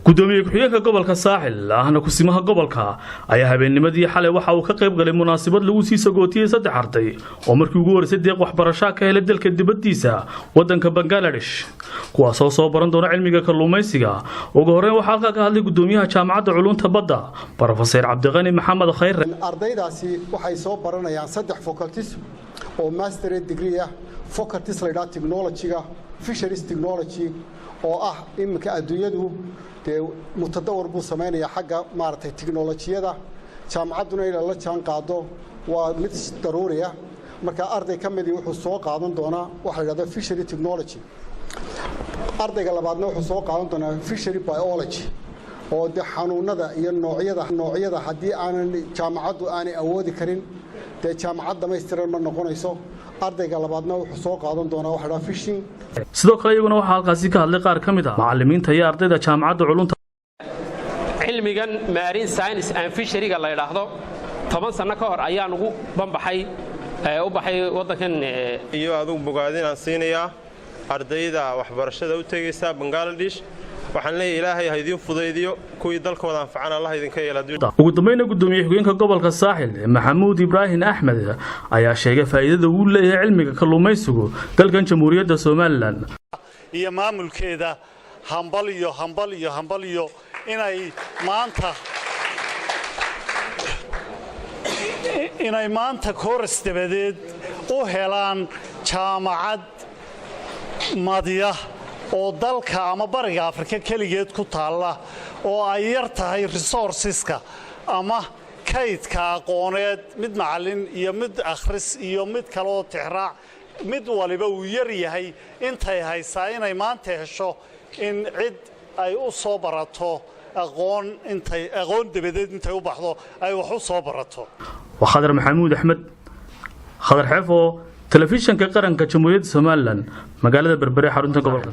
Gudoomiye ku-xigeenka gobolka Saaxil, ahna kusimaha gobolka, ayaa habeennimadii xalay waxa uu ka qayb galay munaasabad lagu sii sagootiyey saddex arday oo markii ugu horreysay deeq waxbarashaa ka helay dalka dibaddiisa, waddanka Bangaladesh, kuwaasoo soo baran doona cilmiga kalluumaysiga. Ugu horreyn waxaa halkaa ka hadlay gudoomiyaha Jaamacadda Culuumta Badda, Brofeser Cabdiqani Maxamed Khayre. Ardaydaasi waxay soo baranayaan saddex faculties oo master degree ah. Faculties la yidhaha technology-ga, fisheries technology, oo ah iminka adduunyadu dee mutadawar buu samaynayaa xagga maaragtay tiknolojiyada, jaamacadduna inay la jaan qaado waa mid daruuri ah. Marka arday ka midii wuxuu soo qaadan doonaa waxa la yidhahdo fishery technology. Ardayga labaadna wuxuu soo qaadan doonaa fishery biology, oo de xanuunada iyo noocyada haddii aanan jaamacaddu aanay awoodi karin, dee jaamacad dhamaystiran ma noqonayso. Ardayga labaadna wuxuu soo qaadan doonaa waxa la yidhahdo fishing. Sidoo kale iyaguna waxaa halkaasi ka hadlay qaar ka mid ah macallimiinta iyo ardayda Jaamacadda Culuumta. Cilmigan marine science and fishery-ga la yidhaahdo 10 sanno ka hor ayaan ugu banbaxay, u baxay waddankan. Iyo adugu bogaadinaan siinayaa ardayda waxbarashada u tegaysa Bangaladesh. Waxaan leeyahay, Ilaahay ha idiin fudaydiyo, kuwii dalkooda anfacan Allah idinka yeela. Ugu dambayna gudoomiye xigeenka gobolka Saaxil, Maxamuud Ibraahim Axmed, ayaa sheegay faa'iidada uu leeyahay cilmiga kalluumaysigu dalkan Jamhuuriyadda Somaliland. Iyo maamulkeeda hambal iyo hambal iyo hambal iyo inay maanta kooras dabadeed u helaan jaamacad madya oo dalka ama Bariga Afrika keligeed ku taalla, oo ay yar tahay resources-ka ama kaydka aqooneed, mid macallin iyo mid akhris iyo mid kaleoo tixraac, mid waliba uu yar yahay intay haysaa, inay maanta hesho in cid ay u soo barato aqoon, intay aqoon dabadeed intay u baxdo ay wax u soo barato. Waa Khadar Maxamuud Axmed, Khadar Xeefo, Telefishanka Qaranka Jamhuuriyadda Somaliland, magaalada Berbere, xarunta gobolka.